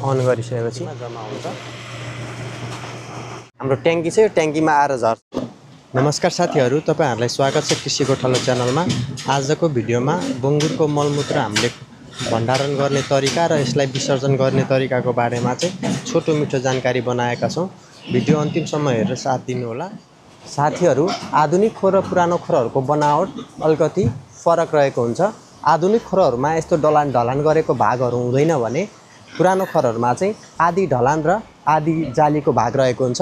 On गरिसकेपछि जम्मा हुन्छ। हाम्रो ट्याङ्की छ, यो ट्याङ्कीमा आएर झर्छ। नमस्कार साथीहरू, तपाईहरुलाई स्वागत छ कृषि गोठालो च्यानलमा। आजको भिडियोमा बङ्गुरको मलमूत्र हामीले भण्डारण गर्ने तरिका र यसलाई विसर्जन गर्ने तरिकाको बारेमा चाहिँ छोटो मिठो जानकारी बनाएका छौं। भिडियो अन्तिमसम्म हेरेर साथ दिनु होला। साथीहरू, आधुनिक खोर र पुरानो खोरहरूको बनावट अलिकति फरक रहेको हुन्छ। आधुनिक खोरहरूमा यस्तो ढलान गरेको भागहरू हुँदैन भने पुरानो खोरहरूमा चाहिँ आधी ढलान र आधी जालीको भाग रहेको हुन्छ।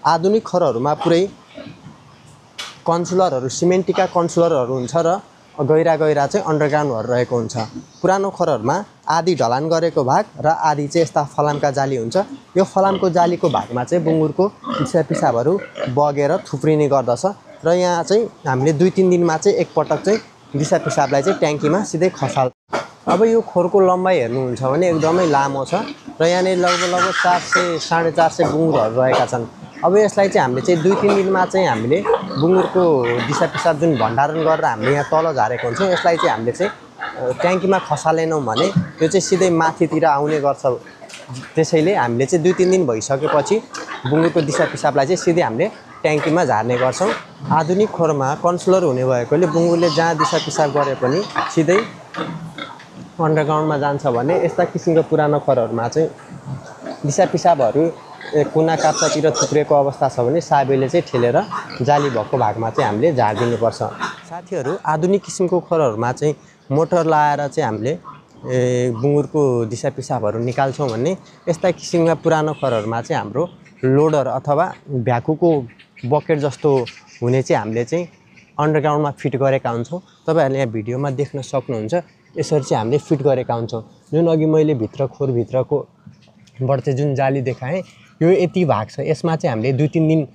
आधुनिक खोरहरूमा पुरै कन्सुलरहरू, सिमेन्टिका कन्सुलरहरू हुन्छ र गहिरा चाहिँ अन्डरग्राउन्डहरू रहेको हुन्छ। पुरानो खोरहरूमा आधी ढलान गरेको भाग र आधी चाहिँ यस्ता फलामका जाली हुन्छ। यो फलामको जालीको भागमा चाहिँ बुङ्गुरको पिसाबहरू बगेर थुप्रिने गर्दछ र यहाँ चाहिँ हामीले 2-3 दिनमा चाहिँ एकपटक चाहिँ दिसा पिसाबलाई चाहिँ ट्याङ्कीमा सिधै खसाल्छ। अब यो खोरको लम्बाइ हेर्नुहुन्छ भने एकदमै लामो छ र यहाँनिर लगभग 400-450 बुङ्गुरहरू रहेका छन्। अब यसलाई चाहिँ हामीले चाहिँ 2-3 दिनमा चाहिँ हामीले बुङ्गुरको दिसा पिसाब जुन भण्डारण गरेर हामीले यहाँ तल झारेको हुन्छौँ, यसलाई चाहिँ हामीले चाहिँ ट्याङ्कीमा खसालेनौँ भने यो चाहिँ सिधै माथितिर आउने गर्छ। त्यसैले हामीले चाहिँ 2-3 दिन भइसकेपछि बुङ्गुरको दिसा पिसाबलाई चाहिँ सिधै हामीले ट्याङ्कीमा झार्ने गर्छौँ। आधुनिक खोरमा कन्सुलर हुने भएकोले बुङ्गुरले जहाँ दिसा पिसाब गरे पनि सिधै अन्डरग्राउन्डमा जान्छ भने यस्ता किसिमको पुरानो खोरहरूमा चाहिँ दिसा पिसाबहरू कुना काप्चातिर थुप्रेको अवस्था छ भने साबेले चाहिँ ठेलेर जाली भएको भागमा चाहिँ हामीले झारिदिनुपर्छ। साथीहरू, आधुनिक किसिमको खोरहरूमा चाहिँ मोटर लाएर चाहिँ हामीले बुङ्गुरको दिसा पिसाबहरू निकाल्छौँ भने यस्ता किसिमका पुरानो खोरहरूमा चाहिँ हाम्रो लोडर अथवा भ्याकुको बकेट जस्तो हुने चाहिँ हामीले चाहिँ अन्डरग्राउन्डमा फिट गरेका हुन्छौँ। तपाईहरुले यहाँ भिडियोमा देख्न सक्नुहुन्छ, यसरी चाहिँ हामीले फिट गरेका हुन्छौँ। जुन अघि मैले खोरभित्रको बाट चाहिँ जुन जाली देखाएँ, यो यति भाग छ। यसमा चाहिँ हामीले 2-3 दिन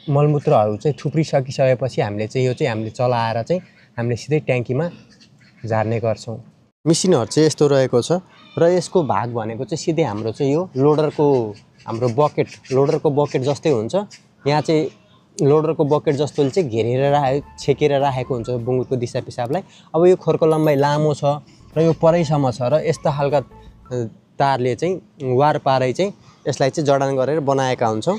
मलमूत्रहरू चाहिँ थुप्रिसकिसकेपछि हामीले चाहिँ यो चाहिँ हामीले चलाएर चाहिँ हामीले सिधै ट्याङ्कीमा झार्ने गर्छौँ। मिसिनहरू चाहिँ यस्तो रहेको छ र यसको भाग भनेको चाहिँ सिधै हाम्रो चाहिँ यो हाम्रो लोडरको बकेट जस्तै हुन्छ। यहाँ चाहिँ लोडरको बकेट जस्तोले चाहिँ छेकेर राखेको हुन्छ बुङ्गुरको दिसा पिसाबलाई। अब यो खोरको लम्बाइ लामो छ र यो परैसम्म छ र यस्ता खालका तारले चाहिँ वार पारै चाहिँ यसलाई चाहिँ जडान गरेर बनाएका हुन्छौँ।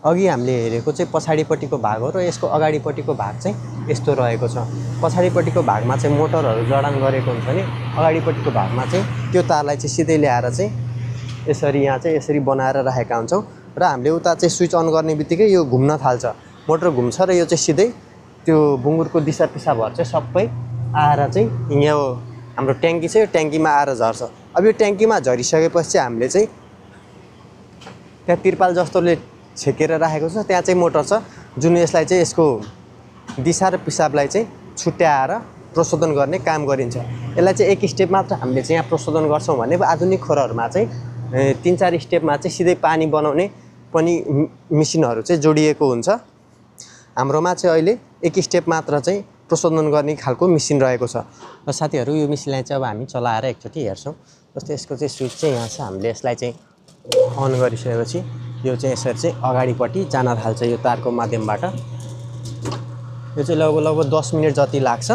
अघि हामीले हेरेको चाहिँ पछाडिपट्टिको भाग हो र यसको अगाडिपट्टिको भाग चाहिँ यस्तो रहेको छ। पछाडिपट्टिको भागमा चाहिँ मोटरहरू जडान गरेको हुन्छ भने अगाडिपट्टिको भागमा चाहिँ त्यो तारलाई चाहिँ सिधै ल्याएर चाहिँ यसरी बनाएर राखेका हुन्छौँ र हामीले उता चाहिँ स्विच अन गर्ने बित्तिकै यो घुम्न थाल्छ। मोटर घुम्छ र यो चाहिँ सिधै त्यो बुङ्गुरको दिसा पिसाबहरू चाहिँ सबै आएर चाहिँ यहाँ हाम्रो ट्याङ्की छ, यो ट्याङ्कीमा आएर झर्छ। अब यो ट्याङ्कीमा झरिसकेपछि चाहिँ हामीले चाहिँ त्यहाँ तिरपाल जस्तोले छेकेर राखेको छ, त्यहाँ चाहिँ मोटर छ जुन यसलाई चाहिँ यसको दिशा र पिसाबलाई चाहिँ छुट्याएर प्रशोधन गर्ने काम गरिन्छ। यसलाई चाहिँ एक स्टेप मात्र हामीले चाहिँ यहाँ प्रशोधन गर्छौँ भने आधुनिक खोरहरूमा चाहिँ 3-4 स्टेपमा चाहिँ सिधै पानी बनाउने पनि मिसिनहरू चाहिँ जोडिएको हुन्छ। हाम्रोमा चाहिँ अहिले एक स्टेप मात्र चाहिँ प्रशोधन गर्ने खालको मिसिन रहेको छ। र साथीहरू, यो मिसिनलाई चाहिँ अब हामी चलाएर एकचोटि हेर्छौँ। जस्तै यसको चाहिँ स्विच चाहिँ यहाँ छ, हामीले यसलाई चाहिँ अन गरिसकेपछि यो चाहिँ यसरी चाहिँ अगाडिपट्टि जान थाल्छ यो तारको माध्यमबाट। यो चाहिँ लगभग 10 मिनट जति लाग्छ।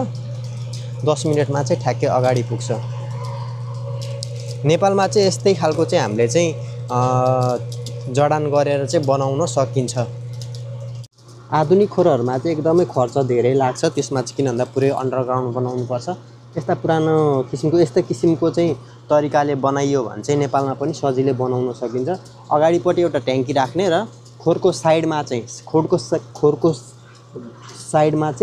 10 मिनटमा चाहिँ ठ्याक्कै अगाडि पुग्छ। नेपालमा चाहिँ यस्तै खालको चाहिँ हामीले चाहिँ जडान गरेर चाहिँ बनाउन सकिन्छ। आधुनिक खोरहरूमा चाहिँ एकदमै खर्च धेरै लाग्छ। त्यसमा चाहिँ किन भन्दा पुरै अन्डरग्राउन्ड बनाउनुपर्छ। यस्तै किसिमको चाहिँ तरिकाले बनाइयो भने चाहिँ नेपालमा पनि सजिलै बनाउन सकिन्छ। अगाडिपट्टि एउटा ट्याङ्की राख्ने र खोरको साइडमा चाहिँ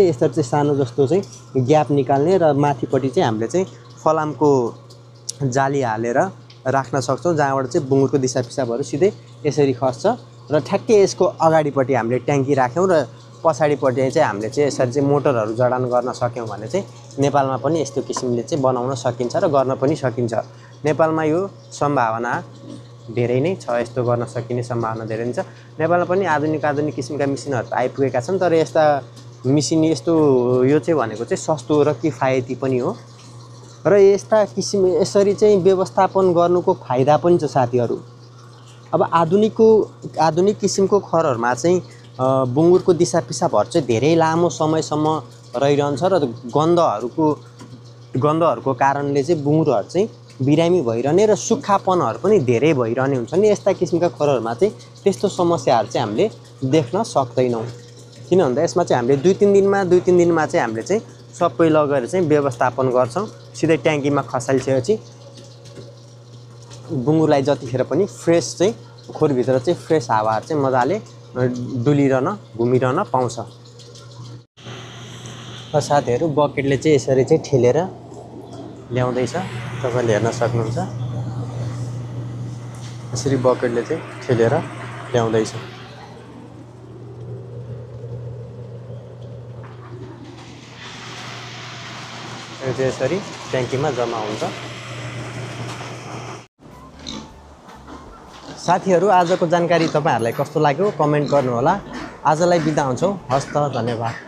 यसरी चाहिँ सानो जस्तो चाहिँ ग्याप निकाल्ने र माथिपट्टि चाहिँ हामीले चाहिँ फलामको जाली हालेर राख्न सक्छौँ, जहाँबाट चाहिँ बुङ्गुरको दिसा पिसाबहरू सिधै यसरी खस्छ। र ठ्याक्कै यसको अगाडिपट्टि हामीले ट्याङ्की राख्यौँ र पछाडिपट्टि चाहिँ हामीले चाहिँ यसरी चाहिँ मोटरहरू जडान गर्न सक्यौँ भने चाहिँ नेपालमा पनि यस्तो किसिमले चाहिँ बनाउन सकिन्छ र गर्न पनि सकिन्छ। नेपालमा यो सम्भावना धेरै नै छ, यस्तो गर्न सकिने सम्भावना धेरै नै छ। नेपालमा पनि आधुनिक किसिमका मिसिनहरू आइपुगेका छन्, तर यस्ता मिसिन यो चाहिँ भनेको चाहिँ सस्तो र किफायती पनि हो र यसरी चाहिँ व्यवस्थापन गर्नुको फाइदा पनि छ साथीहरू। अब आधुनिक किसिमको खोरहरूमा चाहिँ बुङ्गुरको दिसा पिसाबहरू चाहिँ धेरै लामो समयसम्म रहिरहन्छ र गन्धहरूको कारणले चाहिँ बुङ्गुरहरू चाहिँ बिरामी भइरहने र सुक्खापनहरू पनि धेरै भइरहने हुन्छ नि। यस्ता किसिमका खोरहरूमा चाहिँ त्यस्तो समस्याहरू चाहिँ हामीले देख्न सक्दैनौँ। किन भन्दा यसमा चाहिँ हामीले 2-3 दिनमा चाहिँ हामीले चाहिँ सबै लगेर चाहिँ व्यवस्थापन गर्छौँ। सिधै ट्याङ्कीमा खसालिसकेपछि बुङ्गुरलाई जतिखेर पनि फ्रेस चाहिँ खोरभित्र चाहिँ फ्रेस हावाहरू चाहिँ मजाले डुलिरहन घुमिरहन पाउँछ। र साथीहरू बकेटले चाहिँ यसरी चाहिँ ठेलेर ल्याउँदैछ, तपाईँले हेर्न सक्नुहुन्छ। यसरी बकेटले चाहिँ ठेलेर ल्याउँदैछ। यो चाहिँ यसरी ट्याङ्कीमा जम्मा हुन्छ। साथीहरू आजको जानकारी तपाईँहरूलाई कस्तो लाग्यो कमेन्ट गर्नुहोला। आजलाई बिदा हुन्छौँ। हस्त, धन्यवाद।